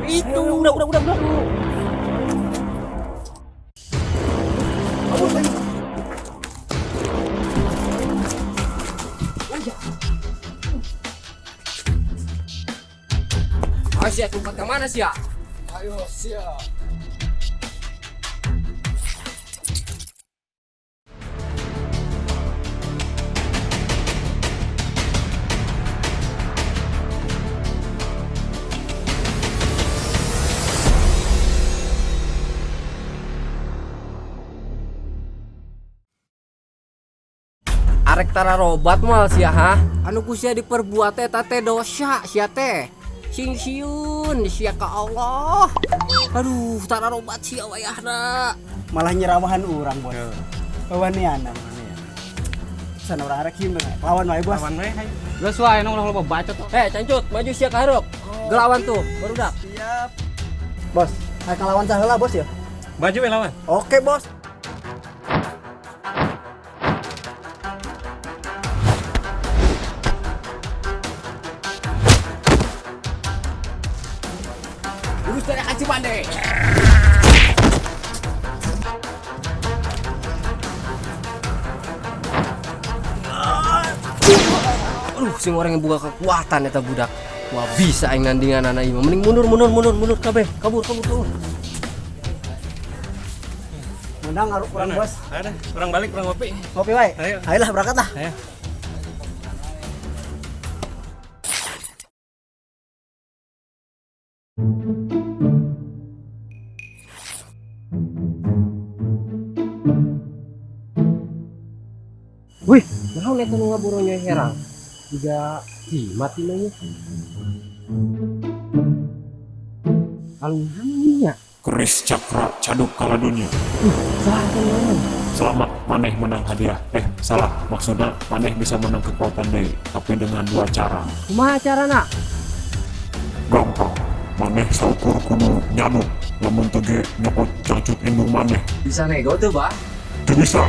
Itu udah. Ayo sia, tempat ke mana sia? Ayo siap. Arek tara robat moal sia ha? Anu ku sia diperbuat eta teh dosa sia teh. Sing siun sia ka Allah. Aduh, tara robat sia wayahna. Malah nyeramahan urang, Bos. Wawaniana. Sana urang arek him lawan wae, Bos. Lawan we hayu. Geus wae nong ulah loba bacot. Eh, cancut, maju sia ka hareup. Gelawan tuh, barudak. Siap. Bos, ayo lawan saheula, Bos ya. Maju we lawan. Oke, Bos. Urus dari Haji Pande. Aduh, sing orang yang buka kekuatan eta budak. Wah, bisa aing nandingan anak ieu. Mending mundur mundur mundur mundur kabeh. Kabur kabur kabur. Menang aruk urang, Bos. Ada, urang balik urang ngopi. Ngopi wae. Ayo. Ayolah berangkat lah. Ayo. Wih, naon eta nu ngaburonyo herang? Jiga jimat ieu nya. Alungnya. Keris Cakra Caduk Kala Dunia. Salah naon? Selamat maneh menang hadiah. Salah, maksudnya maneh bisa menang kekuatan deui, tapi dengan dua cara. Kumaha carana? Gampang. Maneh saukur kudu nyanuk, lamun teu ge nyokot cangcut indung maneh. Bisa nego tuh, Bah. Teu bisa.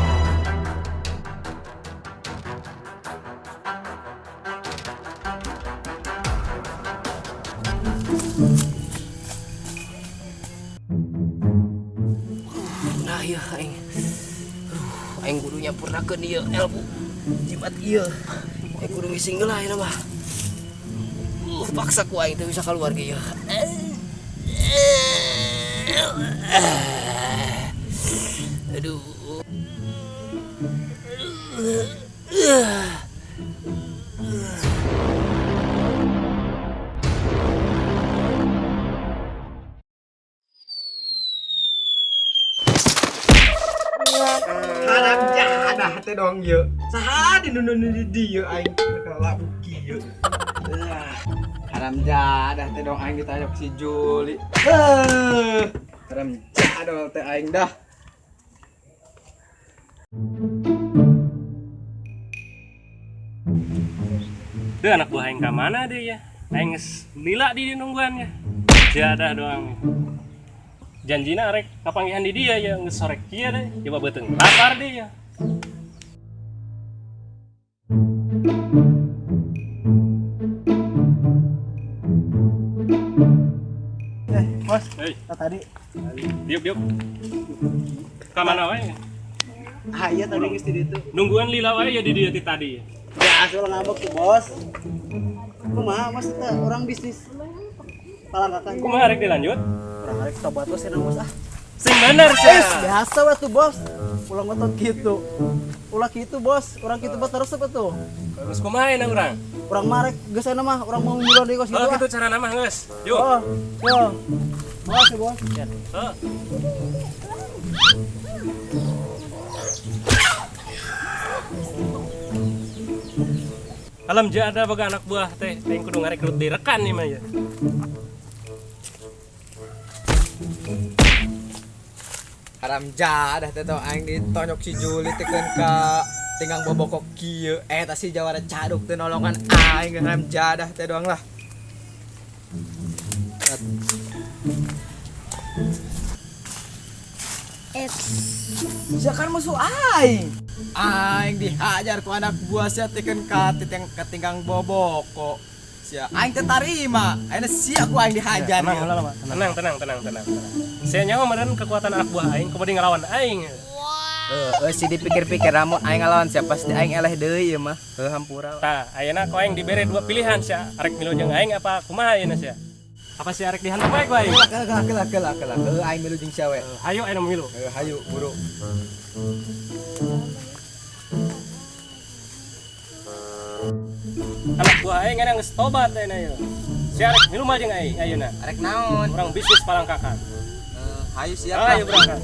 Nah, iya aing. Aduh, aing kudu nyampurnakeun ieu ilmu jimat ieu. Aing kudu ngising heula ayeuna mah. Paksa ku aing teu bisa keluar ge ieu. Aduh. Haram jadah teh dong ieu. Saha di nu di dieu aing labu kieu. Haram jadah teh dong aing ditayok si Juli. Haram jadah teh aing dah. Deh anak buah aing ka mana deh ya? Aing geus lila di nungguannya. Jadah doang. Janjina arek kapanggihan di dia ya geus sore kieu deh. Coba beuteung lapar deh ya. Bos, Hei, nah, tadi. Diuk diuk. Ka mana wae? Ah, iya tadi geus di ditu. Nungguan lila wae ya di dia ti tadi. Ya, asal ngambek tuh, Bos. Kumaha Mas eta orang bisnis palangkakan. Kumaha arek dilanjut? Urang arek tobat bos cenah, Bos ah. Sing bener sih. Biasa we tuh, Bos. Ulah ngotot gitu. Ulah gitu, Bos. Urang kitu bos terus apa tuh? Terus kumaha enak urang? Urang marek geus aya mah, urang mau nyuruh deui kos gitu. Oh, ah. gitu cara nama geus. Yuk. Oh, yo. Bos, ya, Bos. Oh. Alam jada boga anak buah teh, teh kudu ngarekrut di rekan nih mah ya. Haram jadah teh tong aing ditonyok si Juli teukeun ka tinggang bobokok kieu. Eta si jawara caduk teh nolongan aing haram jadah teh doang lah. Sia kan musuh aing. Aing dihajar ku anak buah sia teukeun ka ketinggang boboko. Sia aing teu tarima. Ayeuna sia ku aing dihajar. Tenang, tenang, tenang, tenang, tenang. Sia nyaho meureun kekuatan anak buah aing kumaha ngelawan aing. Heeh, si dipikir-pikir lamun aing ngalawan sia pasti aing eleh deui ieu mah. Heuh hampura. Tah, ayeuna ku aing dibere dua pilihan sia. Arek milu jeung aing apa kumaha ayeuna sia? Apa sia arek dihantam bae ku aing? Kela kela kela kela. Heuh aing milu jeung sia we. Hayu ayeuna milu. Heuh hayu buru. Anak buah aing ayeuna geus tobat ayeuna ieu. Sia arek milu mah jeung aing ayeuna. Arek naon? Urang bisnis palangkakan. Hayu siap lah. Ayo berangkat.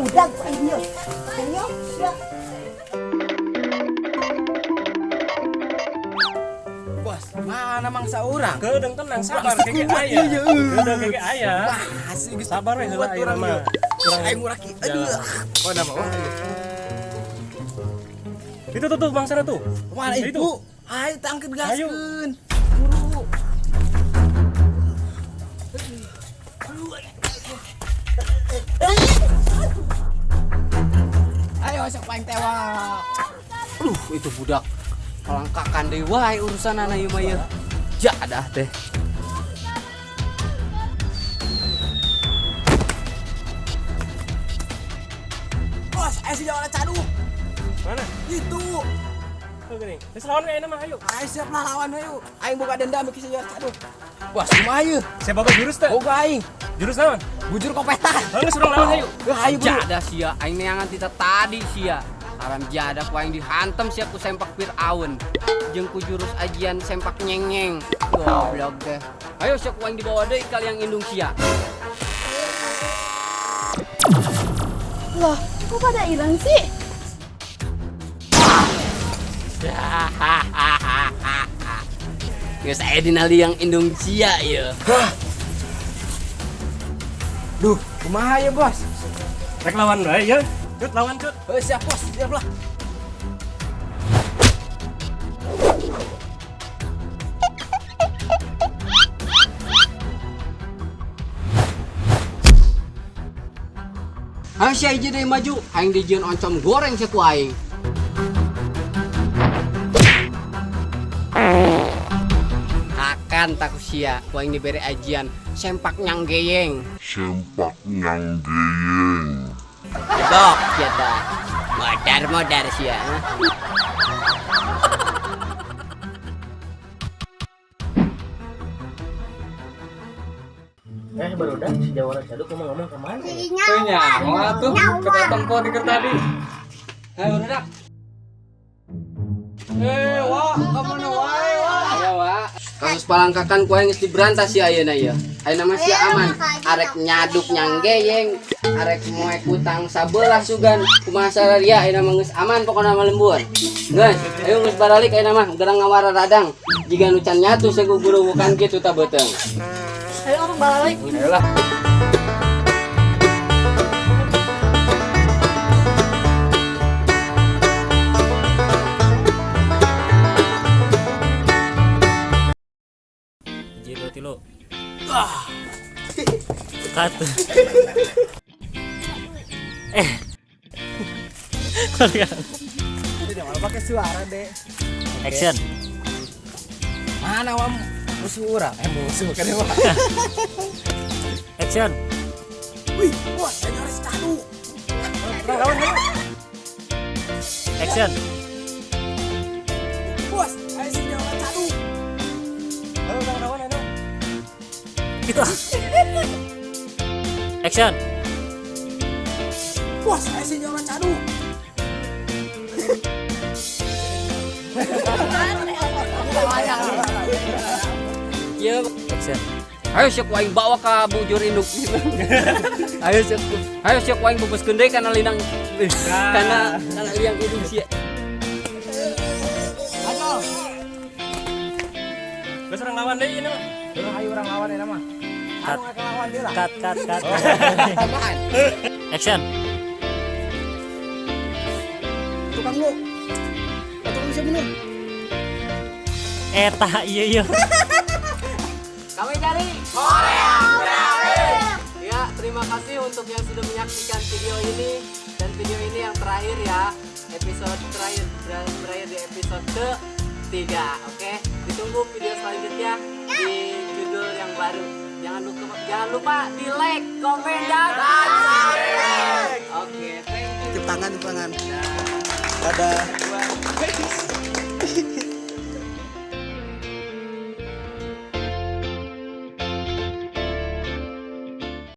Udah, ayo, ayo, ya. Bos, mana mangsa urang? Kedeung tenang sabar keke aya. Kedeung keke aya. Sabar we heula ayeuna mah. Aing muraki. Aduh. Oh, nama wah. Itu tuh tuh bangsana tuh. Mana Itu. itu? Ayo tangkep Ayo. gaskeun. Buru. Ayo sok paling tewak. Aduh, itu budak palangkakan deui wae urusanana ieu mah ieu. Jadah teh. Bos, ayo si jawara caduk. Mana? Itu. Tuh gini. Geus lawan we ayeuna mah ayo. Ayo siap lah lawan ayo. Aing boga dendam ke si jawara caduk. Bos, kumaha ieu? Sia boga jurus teh. Boga aing. Jurus naon? Bujur kopetan. Heuh geus urang lawan ayo. Heuh ayo buru. Jadah sia, aing neangan tita tadi sia. Haram jadah ku aing dihantem sia ku sempak Fir'aun. Jeung ku jurus ajian sempak nyeng-nyeng. Goblok teh. Ayo sia ku aing dibawa deui ka liang indung sia. Loh, kok pada hilang sih? Geus aya dina liang indung sia ieu. Duh, kumaha ieu, Bos? Rek lawan wae ya. Cut lawan cut. Heuh siap, Bos. Siap lah. Ayo sia hiji deui maju, aing dijieun oncom goreng sia ku aing. Akan tak sia, ku aing dibere ajian sempak nyanggeyeng. Sempak nyanggeyeng. Dok sia dah. Modar-modar sia. Barudak si jawara caduk ngomong-ngomong kemana ya? Nyawa tuh kata tempo di tadi. Ayo barudak. Wah, kamu wae, wah. Ayo, Wak. Kasus palangkakan ku aing geus diberantas sia ayeuna ieu. Ayeuna mah sia aman. Arek nyaduk nyanggeyeng, arek moek utang sabelah sugan. Kumaha sararia ayeuna mah geus aman pokona mah lembur. Geus, ayo geus baralik ayeuna mah gerang ngawara radang. Jiga nu can nyatu segugurubukan kitu ta beuteung. Ayo orang balik. Ayolah. Hiji dua tilu. Cut. Tidak malah pakai suara, Dek. Action. Mana wam musuh urang? Musuh kan wah. Action. Wih, bos, aing harus caduk. Lawan ayo. Action. Bos, aing si jawara caduk. Ayo urang lawan ayo. Itu. Action. Bos, aing si jawara caduk. Ieu Action. ayo sia ku aing bawa ka bujur induk. Ayo sia ayo sia ku aing bebeskeun deui kana lindang kana kana liang indung sia. Ayo. Geus urang lawan deui ieu mah. Heuh, ayo urang lawan eta mah. Cut. Anu lawan deui lah. Cut cut cut. Tambahan. Action. Tukang lu. Tukang bisa bener. Eta iya iya. Kami dari Korea. Ya, terima kasih untuk yang sudah menyaksikan video ini dan video ini yang terakhir ya. Episode terakhir berakhir di episode ke-3. Oke, ditunggu video selanjutnya di judul yang baru. Jangan lupa di like, komen, dan subscribe. Oke, thank you. Tepuk tangan, tepuk tangan. Dadah. Dua.